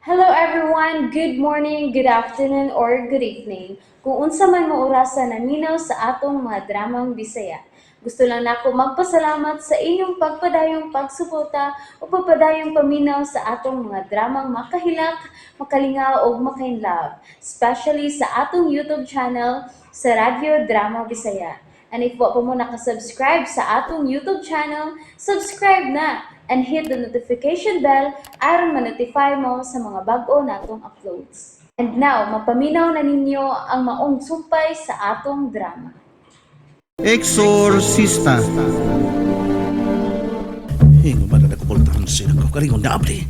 Hello everyone! Good morning, good afternoon, or good evening. Kung unsa man mo orasa naminaw sa atong mga dramang Bisaya. Gusto lang nako magpasalamat sa inyong pagpadayong pagsuporta o pagpadayong paminaw sa atong mga dramang makahilak, makalingaw ug makainlove, especially sa atong YouTube channel sa Radyo Drama Bisaya. And if wa pa mo nakasubscribe sa atong YouTube channel, subscribe na and hit the notification bell aron ma-notify mo sa mga bag-o natong uploads. And now, mapaminaw na ninyo ang maong sumpay sa atong drama. Exorcista. Ingon man na nagpultahan sila ko karingon na abli.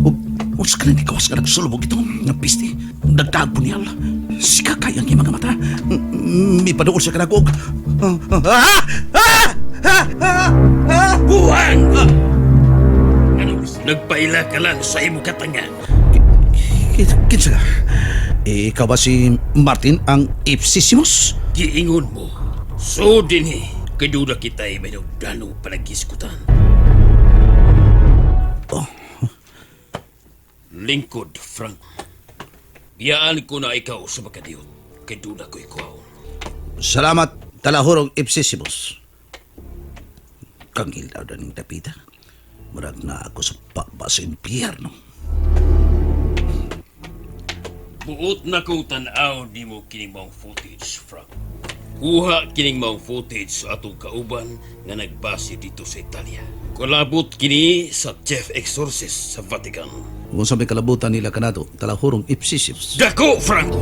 Ug unsa ka ni kawas nga nagsulubog ito nga piste. Nagtagpo niyal. Sika kay ang iyang mga mata. Mipaduol siya kanagog. Ah! Ah! Ah! Ah! Ah! Buang! Ano, nagpaila ka lang sa imo katanga. Kinsa ka? Eh, ikaw ba si Martin ang Ipsisimus? Giingon mo. So dinhi, kay duda kita ay may nagdano panagiskutan. Oh. Lingkod, Frank. Biyaan ko na ikaw sa makadiyot. Kay duda ko ikaw. Salamat, talahurong Ipsisimus. Kangil daw ning dapita. Murag na ako sa baba sa impyerno. Buot na kong tan-aw nimo kining maong footage, Frank. Kuha kining maong footage sa atong kauban nga nagbase dito sa Italia. Kolabot kini sa Chief Exorcist sa Vatican. Kung sa may kalabutan nila kanato, talahurong Ipsisimus. Dako, Franco!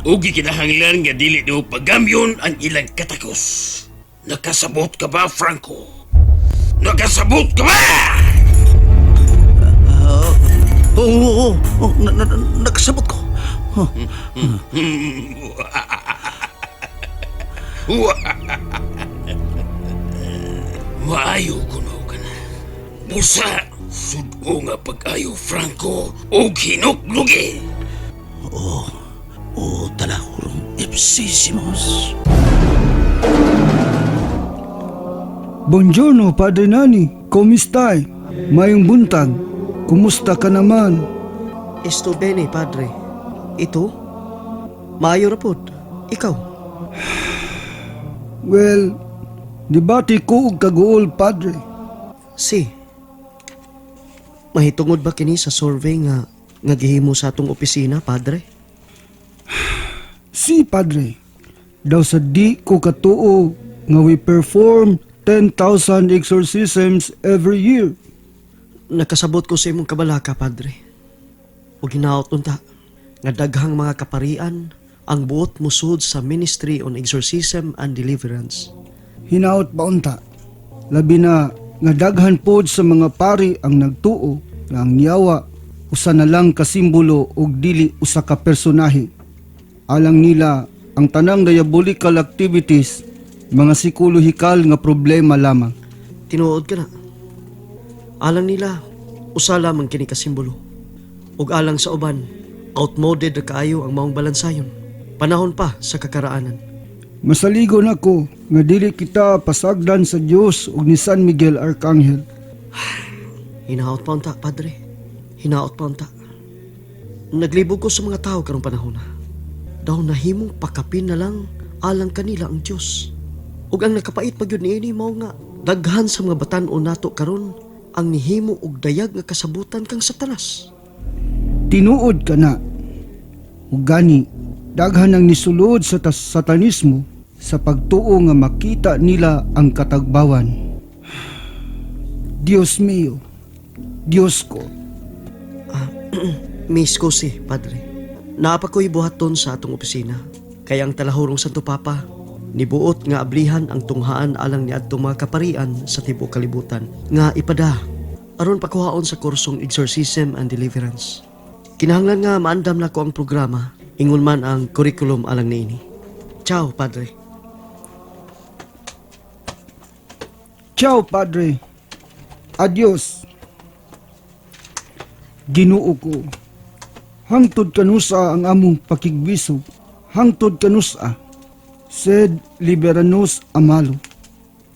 Ugi kinahanglan nga dili nimo pagamyon ang ilang katakos. Nakasabot ka ba, Franco? Nakasabot ka ba? Oo, nakasabot ko. Oh. Maayo kuno ka na. Busa, sudo nga pag-ayo, Franco, og hinuklugi. Oh, talahurong Ipsisimus. Buongiorno, Padre Nani. Come stai? Mayong buntag. Kumusta ka naman? Esto bene, padre. Ito? Maayo ra pod. Ikaw? Well, dibati ko og kaguol, Padre. Si. Mahitungod ba kini sa survey nga nga gihimo sa atong opisina, padre? Si, Padre. Daw sa di ko katuo nga we perform 10,000 exorcisms every year. Nakasabot ko sa imong kabalaka, padre. Ug hinaot unta nga daghang mga kaparian ang buot musud sa Ministry on Exorcism and Deliverance. Hinaot ba unta? Labi na nga daghan pod sa mga pari ang nagtuo nga ang yawa usa na lang ka simbolo ug dili usa ka personahe. Alang nila ang tanang diabolical activities mga psikolohikal nga problema lamang. Tinuod ka na. Alang nila, usa lamang kini ka simbolo. Ug alang sa uban, outmoded ra kaayo ang maong balansayon. Panahon pa sa kakaraanan. Masaligon ako nga dili kita pasagdan sa Dios ug ni San Miguel Arcangel. Hinaot pa unta, padre. Hinaot pa unta. Naglibog ko sa mga tao karong panahon na. Daw nahimong pakapin na lang alang kanila ang Dios. Ug ang nakapait pa gyud niini mao nga daghan sa mga batan-on nato karon ang nihimo og dayag nga kasabutan kang Satanas. Tinuod ka na. Ug gani, daghan ang nisulod sa satanismo sa pagtuo nga makita nila ang katagbawan. Dios mio, Dios ko. Miss ko si, padre. Naapa ko'y buhaton sa atong opisina. Kaya ang talahurong Santo Papa, nibuot nga ablihan ang tunghaan alang ni adtong mga kaparian sa tibuok kalibutan nga ipada aron pakuhaon sa kursong Exorcism and Deliverance. Kinahanglan nga maandam nako ang programa, ingon man ang curriculum alang niini. Ciao, padre. Ciao, Padre. Adios. Ginoo ko. Hangtod kanusa ang among pakigbiso. Hangtod kanusa. Sed liberanos amalo.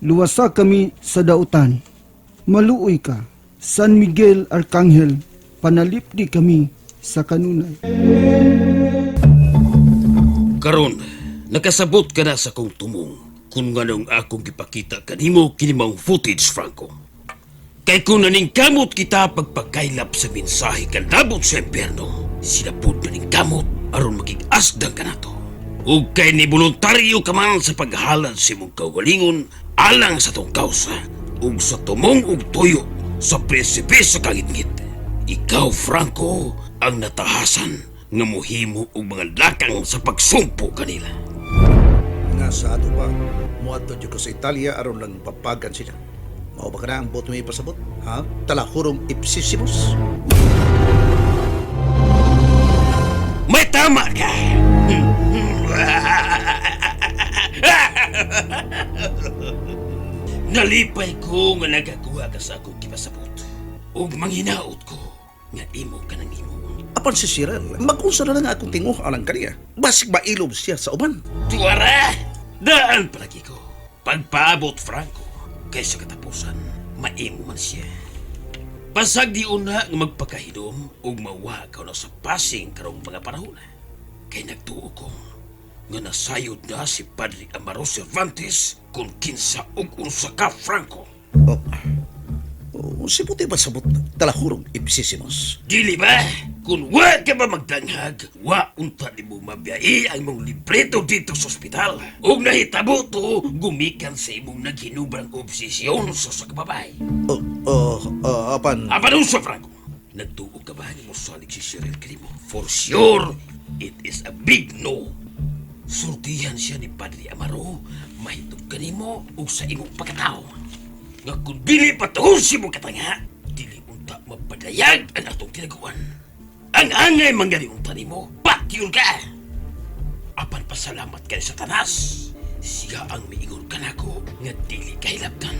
Luwasa kami sa dautan. Maluoy ka, San Miguel Arcangel. Panalipdi kami sa kanunay. Karon, nakasabot ka na sa kong tumong kung nganong akong gipakita kanimo kini maong footage, Franco. Kay kung naningkamot kita pagpakaylap sa mensahe kandabot sa impyerno, sila pud naningkamot aron makig-asdang kanato. Ug kay ni voluntaryo ka man sa paghalad sa imong kaugalingon alang sa tong kausa ug sa tumong ug tuyo sa prinsipe sa kangitngit. Ikaw, Franco, ang natahasan nga muhimo og mga lakang sa pagsumpo kanila. Nga sa ato pa, muadto jud ko sa Italia aron lang papagan sila. Mao ba kana ang buot mo ipasabot? Ha? Talahurong ipsisimus? May tama ka! Nalipay ko nga nagakuha ka sa akong kipasabot. Ug manghinaot ko nga imo ka nang imo. Apan si Cyril, mag-unsa na lang akong tinguh alang kaniya. Basig mailob siya sa uban. Tuwara! Daan palagi ko. Pagpaabot, Franco, kaysa katapusan, maimo man siya. Pasag di una nga magpakahinom ug mawa ka na sa pasing karong mga panahon. Kay nagtuo ko nga nasayod na si Padre Amaro Cervantes kung kinsa ug unsa ka, Franco. Oh. Oh, si puti ba sabot talahurong ipsisimus? Dili ba? Kung wa ka ba magdanghag, wa unta nimo mabiyai ang mong libreto dito sa ospital. Ug nahitabo to, gumikan sa imong naghinubrang obsesyon sa sa kababay. Oh, oh, oh, apan. Apan unsa, Franco? Nagtuo ka ba ni mosalig si Cheryl kanimo? For sure, it is a big no. Surtihan siya ni Padre Amaro, mahitog kanimo ug sa imong pagkatao. Nga kung dili patuhon si imong katanga, dili unta mapadayag ang atong tinaguan. Ang angay manggali unta nimo, patyon ka! Apan pasalamat kay Satanas. Siya ang miingon kanako nga dili kahilabtan.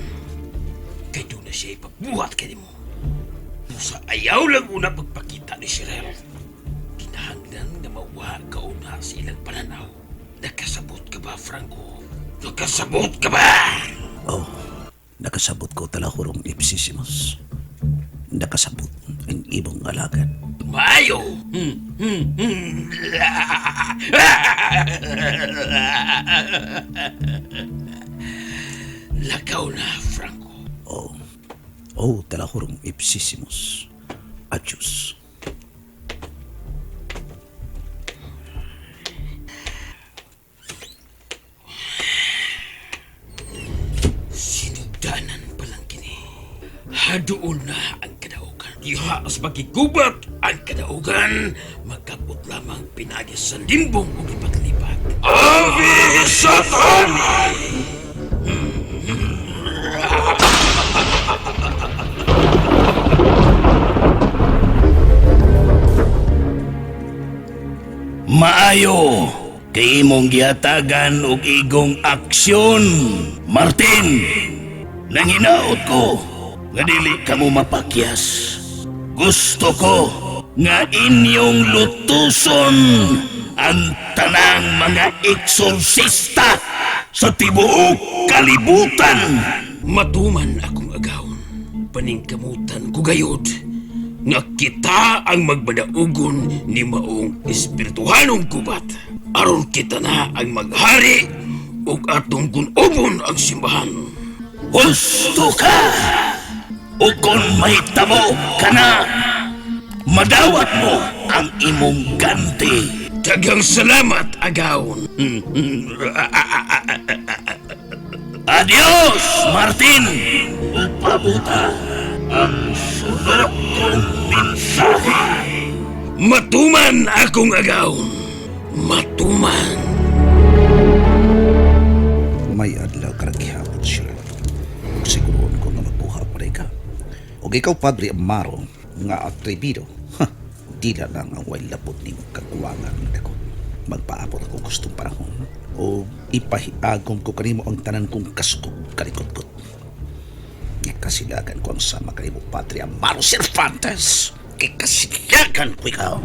Kay doon na siya ipagbuhat kanimo. Sa ayaw lang una pagpakita ni Shirel. Kinahanglan nga mawa ka una sa ilang pananaw. Nakasabot ka ba, Franco? Nakasabot ka ba? Oh, nakasabot ko talahurong ipsisimus. Nakasabot ang ibong alagad. Maayo! Lakaw na, Franco. Oh, oh, talahurong ipsisimus. Adios. Sinugdanan pa lang kini. Haduol na ang kadaugan. Diha as magigubat ang kadaugan. Magkabot lamang pinagi sa limbong o lipat-lipat. Ave Satani! Maayo kay imong gihatagan og igong aksyon, Martin. Nanginaot ko nga dili kamo mapakyas. Gusto ko nga inyong lutuson ang tanang mga eksorsista sa tibuok kalibutan. Matuman akong agawon. Paningkamutan ko gayod nga kita ang magmadaugon ni maong espirituhanong gubat. Aron kita na ang maghari ug atong gunobon ang simbahan. Husto ka! O kung may tamo ka na, madawat mo ang imong ganti. Daghang salamat, agawon. Adios, Martin! Upabuta ang sunod kong mensahe. Matuman akong agawon. Matuman. May adlaw ka gihapon, Cyril. Ug siguroon ko nga magbuha pa rin ka. Ug ikaw, Padre Amaro, nga atrebido. Ha, dila lang ang way labot nimo kagwangan ng dakot. Magpaabot ako gustong panahon o ipahiagom ko kanimo ang tanan kong kaskog kalikot-kot. Ikasilagan ko ang sama kanimo, Padre Amaro Cervantes. Ikasilagan ko ikaw.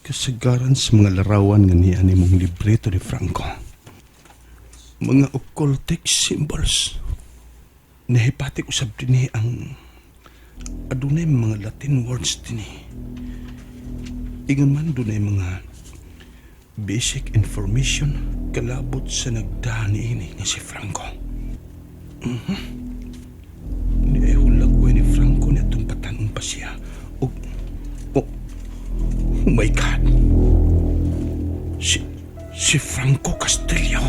Kasagaran sa mga larawan nga niya ni mong libreto ni Franco. Mga occultic symbols. Nahipati usab dinhi ang adunay mga Latin words dinhi. Ingon man dunay mga basic information kalabot sa nagdaan niini nga si Franco. Ni ay hulagway ni Franco ni atong batan-ong pa siya. Og, oh, oh my God! Si Franco Castillo.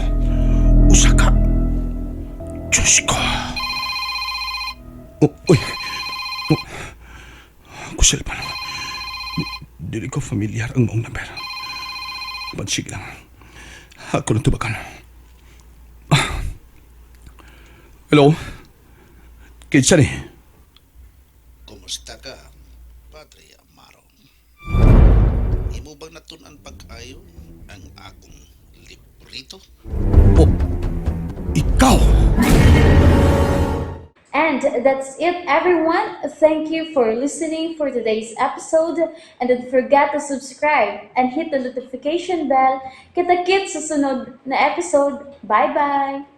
Usa ka. Diyos ko. Oh, uy. Oh. Kusel pa no. Dili ko familiar ang maong number. Pansig lang. Ako nang tubakan. Ah. Hello? Kinsa ni? Kumusta ka, Padre Amaro? Imo bang natun-an pag-ayo ang akong librito? Oh, ikaw! And that's it, everyone. Thank you for listening for today's episode. And don't forget to subscribe and hit the notification bell. Kita-kits sa sunod na episode. Bye-bye!